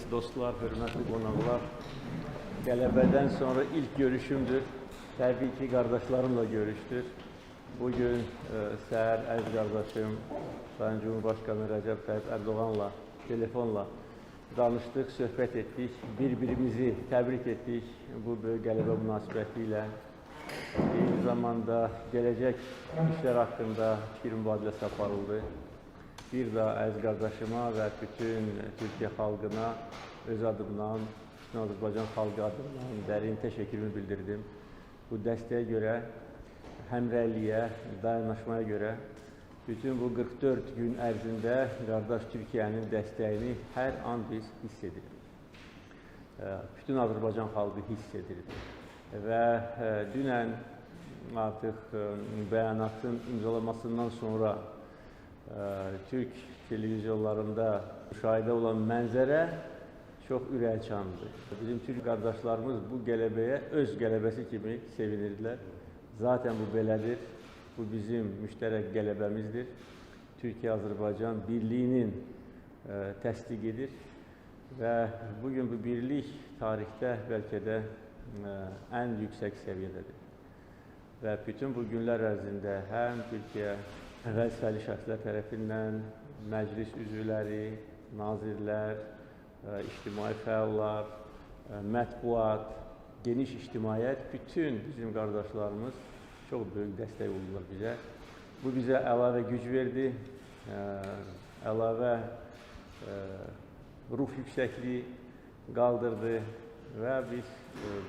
Dostlar, hörmətli qonaqlar, qələbədən sonra ilk görüşümdür. Təbii ki, qardaşlarımla görüşdür. Bugün səhər əziz qardaşım, Sayın Cumhurbaşqanı Rəcəb Tayyip Erdoğanla telefonla danışdıq, söhbət etdik, bir-birimizi təbrik etdik bu böyük qələbə münasibəti ilə. Eyni zamanda gələcək işlər haqqında fikir mübadiləsi aparıldı. Bir daha əziz qardaşıma və bütün Türkiyə xalqına öz adımdan, bütün Azərbaycan xalqı adından dərin təşəkkürümü bildirdim. Bu dəstəyə görə, həmrəyliyə, dayanışmaya görə bütün bu 44 gün ərzində qardaş Türkiyənin dəstəyini hər an biz hiss edirik. Bütün Azərbaycan xalqı hiss edirdi. Və dünən artıq bəyanatın imzalamasından sonra Türk televizyonlarında müşahidə olan mənzərə çox ürəkaçandı. Bizim Türk qardaşlarımız bu qələbəyə öz qələbəsi kimi sevinirdilər. Zaten bu belədir. Bu bizim müştərək qələbəmizdir. Türkiyə-Azərbaycan birliyinin təsdiqidir və bugün bu birlik tarixdə bəlkə də ən yüksək səviyyədədir. Və bütün bu günlər ərzində həm Türkiyə vəzifəli şəxslər tərəfindən məclis üzvləri, nazirlər, ictimai fəallar, mətbuat, geniş ictimaiyyət, bütün bizim qardaşlarımız çox böyük dəstək oldular bizə. Bu bizə əlavə güc verdi, əlavə ruh yüksəkliyi qaldırdı və biz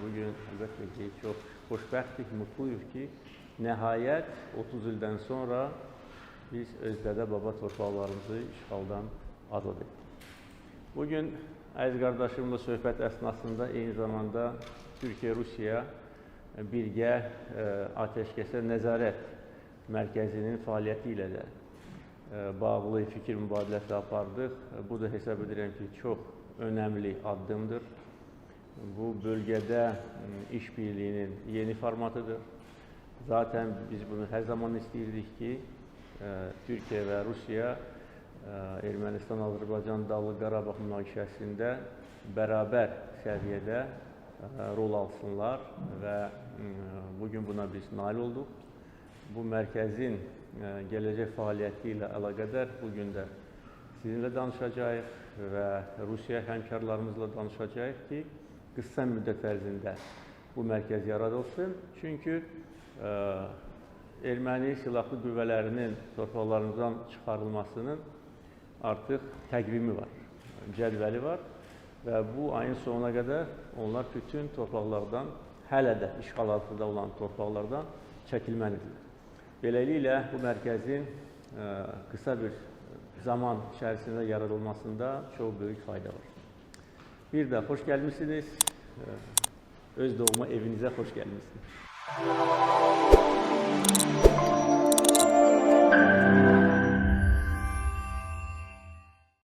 bugün əlbəttə ki, çox xoşbəxtik, mutluyuq ki, nəhayət 30 ildən sonra biz öz dədə-baba torpaqlarımızı işğaldan azad etdik. Bugün əziz qardaşımla söhbət əsnasında eyni zamanda Türkiyə-Rusiya birgə atəşkəsə nəzarət mərkəzinin fəaliyyəti ilə də bağlı fikir mübadiləsi apardıq. Bu da hesab edirəm ki, çox önəmli addımdır. Bu bölgədə işbirliyinin yeni formatıdır. Zaten biz bunu hər zaman istəyirdik ki, Türkiyə və Rusiya Ermənistan-Azərbaycan Dağlıq Qarabağ münaqişəsində bərabər səviyyədə rol alsınlar və bugün buna biz nail olduq. Bu mərkəzin gələcək fəaliyyəti ilə əlaqədar bugün də sizinlə danışacağıq və Rusiya həmkarlarımızla danışacağıq ki, qısa müddət ərzində bu mərkəz yaradılsın. Çünki erməni silahlı qüvvələrinin torpaqlarımızdan çıxarılmasının artıq təqvimi var, cədvəli var və bu ayın sonuna qədər onlar bütün torpaqlardan, hələ də işğal altında olan torpaqlardan çəkilməlidirlər. Beləliklə, bu mərkəzin qısa bir zaman içərisində yaradılmasında çox böyük fayda var. Bir də xoş gəlmişsiniz, öz doğma evinizə xoş gəlmişsiniz.